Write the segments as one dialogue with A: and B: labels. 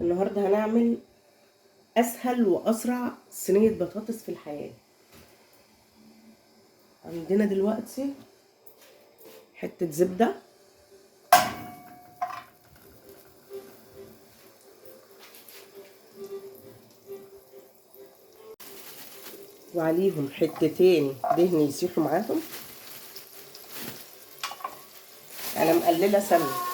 A: النهارده هنعمل اسهل واسرع صينية بطاطس في الحياة. عندنا دلوقتي حتة زبدة، وعليهم حتتين دهن يسيحوا معاهم. انا مقلله سمنه.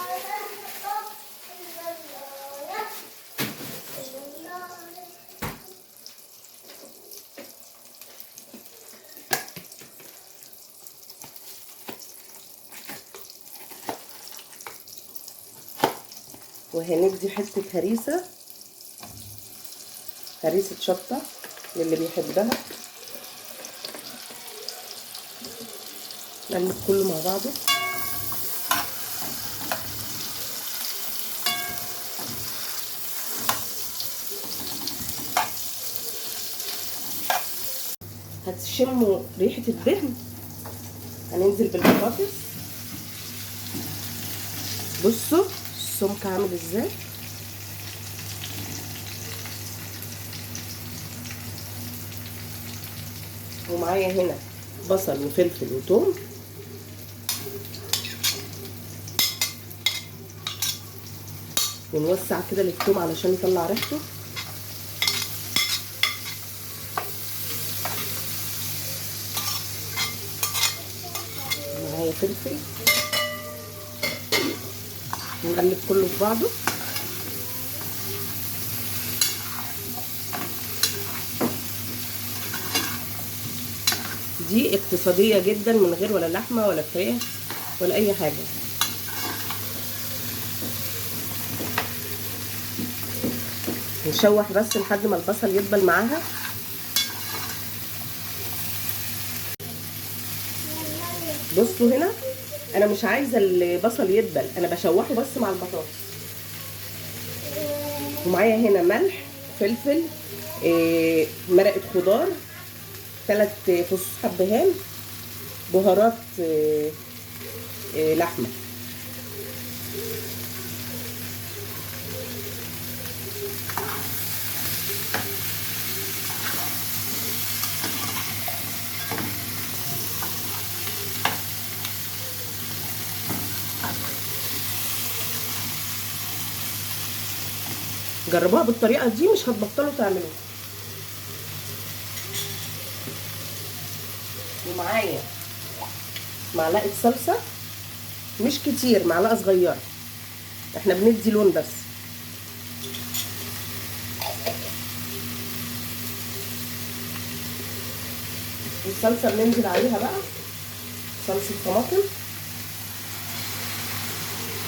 A: وهندي حتة هريسه، هريسه شطه للي بيحبها. نقلب كله مع بعضه. هتشموا ريحة الدهن. هننزل بالبطاطس. بصوا السمك عامل ازاي. ومعايا هنا بصل وفلفل وثوم. ونوسع كده للثوم علشان يطلع ريحته. معايا فلفل. نقلب كله في بعضه. دي اقتصادية جدا، من غير ولا لحمة ولا فراخ ولا اي حاجة. نشوح بس لحد ما البصل يدبل معاها. بصوا هنا انا مش عايزه البصل يدبل، انا بشوحه بس مع البطاطس. ومعايا هنا ملح، فلفل، مرقه خضار، 3 فصوص حبهان، بهارات لحمه. جربوها بالطريقة دي، مش هتبطلوا تعملوها. ومعايا معلقه صلصه، مش كتير، معلقه صغيرة، احنا بندي لون بس. والصلصه بننزل عليها بقى صلصه طماطم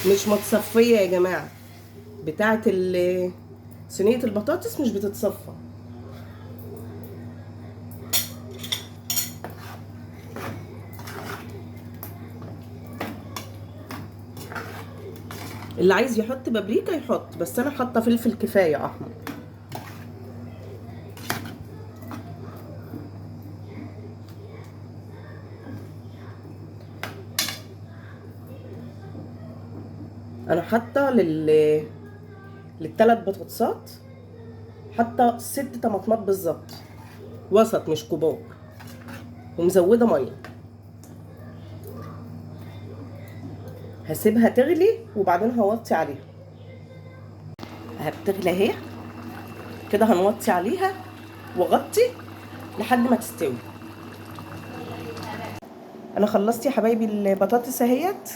A: مش متصفيه يا جماعة، بتاعه صينية البطاطس مش بتتصفى. اللي عايز يحط بابريكا يحط، بس انا حاطه فلفل كفاية احمر. انا حاطه للثلاث بطاطسات حاطه 6 طماطمات بالظبط، وسط مش كبار، ومزوده مية. هسيبها تغلي وبعدين هوطي عليها. هبتغلي اهي كده، هنوطي عليها واغطي لحد ما تستوي. انا خلصت يا حبايبي البطاطس اهيت.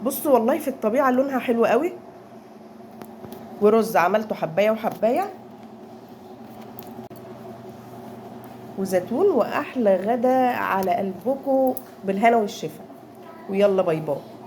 A: بصوا والله في الطبيعة لونها حلو قوي. ورز عملته حبايه وحبايه، وزيتون، واحلى غدا على قلبكم بالهنا والشفا. ويلا bye bye.